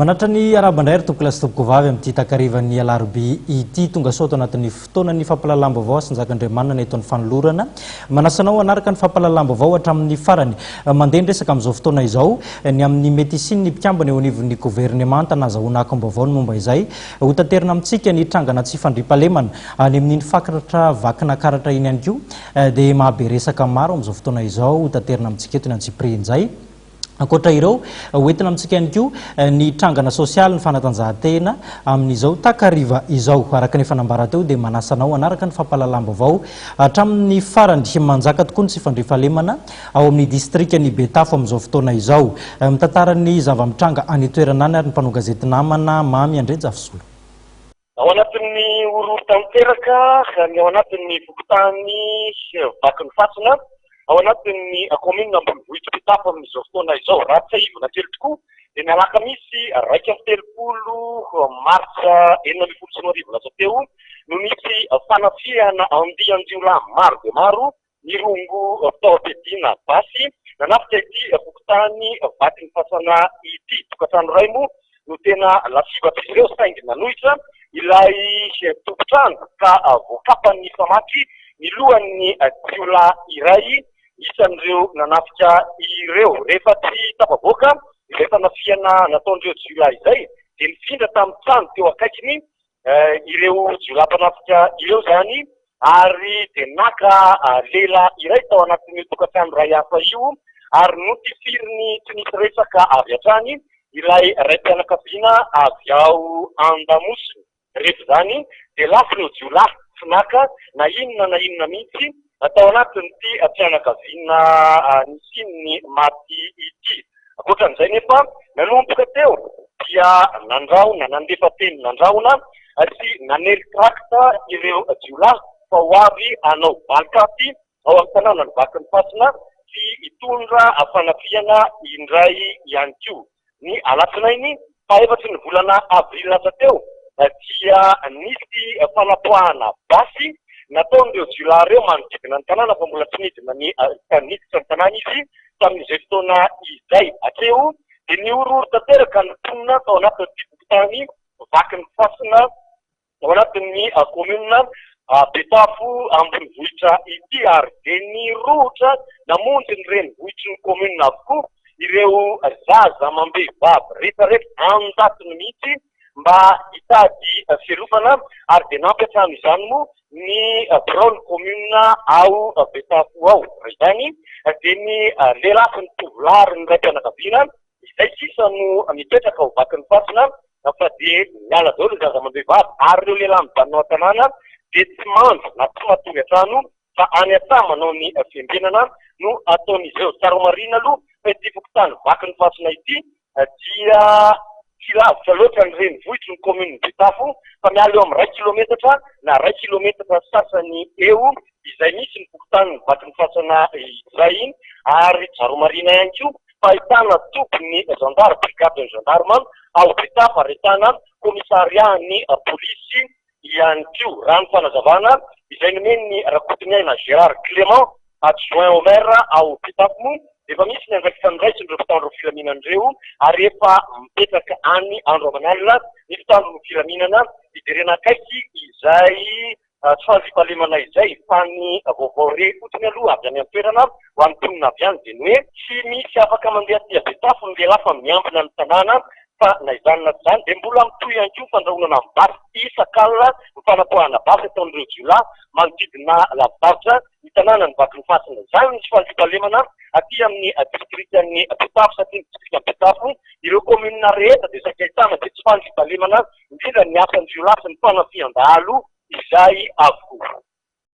Manatra ny arahaba indray ry tompokolahy sy tompokovavy amin'ity takarivan'ny alarobia ity. Tonga soa ato anatin'ny fotoanan'ny fampahalalam-baovao Hasinjakan'Andriamanina ny eto ny fanolorana. Manasa anao hanaraka ny fampahalalam-baovao hatramin'ny farany. Mandeha ny resaka amin'izao fotoana izao ny amin'ny mety hisian'ny mpikambana eo anivon'ny governemanta nahazahoana akom-baovao ny momba izay. Hotaterina amintsika ny trangana tsy fandriampahalemana any amin'iny faritra Vakinakaratra iny ihany koa dia mahabe resaka maro amin'izao fotoana izao. Hotaterina amintsika eto ny antsipirihin'izay. Ankoatra ireo, hoentina amintsika ihany koa ny trangana sosialy, ny fanatanjahantena amin'izao takariva izao. Araka ny efa nambara teo dia manasa anao hanaraka ny fampahalalam-baovao hatramin'ny farany. Manjaka tokoa ny tsy fandriampahalemana ao amin'ny distrikan'i Betafo amin'izao fotoana izao. Mitantara ny zava-mitranga any an-toerana any ary ny mpanao gazety namana Mamy Andrianjafisolo. Ao anatin'ny horohoro tanteraka ny ao anatin'ny fokontany Vakinifatsina, ao anatin'ny kaominina ambonivohitr'i Betafo amin'izao fotoana izao. Raha tsiahivina kely tokoa dia ny alakamisy 31 martsa 2016 lasa teo no nisy fanafihana andian-jiolahy maro dia maro Nirongo fitaovam-piadiana basy nanafika ity fokontany Vakinifasana ity. Tokantrano iray moa no tena lasibatr'izy ireo saingy nanohitra ilay tompon-trano ka voakapan'ny famaky ny lohan'ny jiolahy iray isan'ireo nanafika ireo. Rehefa tsy tafavoaka izay fanafihana nataon'ireo jiolahy izay dia nifindra tamin'ny trano teo akaikiny ireo jiolahy mpanafika ireo izany ary dia naka lehilahy iray tao anatin'io tokantrano iray hafa io ary notifiriny tsy nisy resaka avy hatrany ilay raim-pianakaviana avy ao an-damosiny. Rehefa izany dia lasa ireo jiolahy tsy naka na inona na inona mihitsy tao anatin'ity fianakaviana nisian'ny maty ity. Ankoatra an'izay nefa, nanomboka teo dia nandrahona, nandefa teny nandrahona sy nanely trakta ireo jiolahy fa ho avy hanao valin-katy ao amin'ny tanànan'i Vakinifasina sy hitondra fanafihana indray ihany koa. Ny alatsinainy fahaefatry ny volana avrily lasa teo dia nisy fanapoahana basy nataon'ireo jiolahy ireo manodidina ny tanàna fa mbola tsy nidina ny niditra ny tanàna izy tamin'izay fotoana izay. Hatreo dia nihorohoro tanteraka ny mponina tao anatin'ity fokontany Vakinifasina ao anatin'ny kaominina Betafo ambonivohitra ity ary dia nirohotra namonjy ny renivohitry ny kaominina avokoa ireo zaza amam-behivavy rehetrarehetra an-jatony mihitsy mba hitady fialofana ary dia nampiantrano izany moa ny biraon'ny kaominina ao Betafo ao. Raha izany dia ny lehilahy sy ny tovolahy ary ny raim-pianakaviana izay sisa no mipetraka ao Vakinifasina fa dia miala daholo ny zaza amam-behivavy ary ireo lehilahy mijanona ao an-tanàna dia tsy mandry na tsy matory an-trano fa any an-tsaha manao ny fiambenana no ataon'izy ireo. Tsara homarihina aloha fa ity fokontany Vakinifasina ity dia tsy lavitra loatra ny renivohitry ny kaominin'i Betafo fa miala eo amin'ny iray kilometatra na iray kilometatra sasany eo izay misy ny fokontanin'i Vakinifasana izay ary tsara homarihina ihany koa fa ahitana tobin'ny zandary, brigade ny gendarme, ao Betafo ary ahitana commissariat-n'ny polisy ihany koa, raha ny fanazavana izay nomen'i Rakotoniaina Gérard Clément, adjoint au maire ao Betafo moa dia efa misy ny andraikitra noraisin'ireo mpitandro ny filaminana ireo ary efa mipetraka any andro aman'alina ny mpitandro ny filaminana hijerena akaiky izay Tsy fandriampahalemana izay fa ny vaovao re fotsiny aloha avy any an-toerana ho an'ny mponina avy any dia ny hoe tsy misy afaka mandeha aty Betafo ny lehilahy fa miambina ny tanàna fa na izany na tsy izany dia mbola mitohy ihany koa ny fandrahonana amin'ny basy isak'alina ny fanapoahana basy ataon'ireo jiolahy manodidina lavidavitra ny tanànan'i Vakinifasina. Izany ny tsy fandriampahalemana aty amin'ny distrikan'i Betafo satria ny distrikan'i Betafo ireo kaominina rehetra dia saika ahitana izay tsy fandriampahalemana indrindra ny asan-jiolahy sy ny fanafihan-dahalo izay avokoa.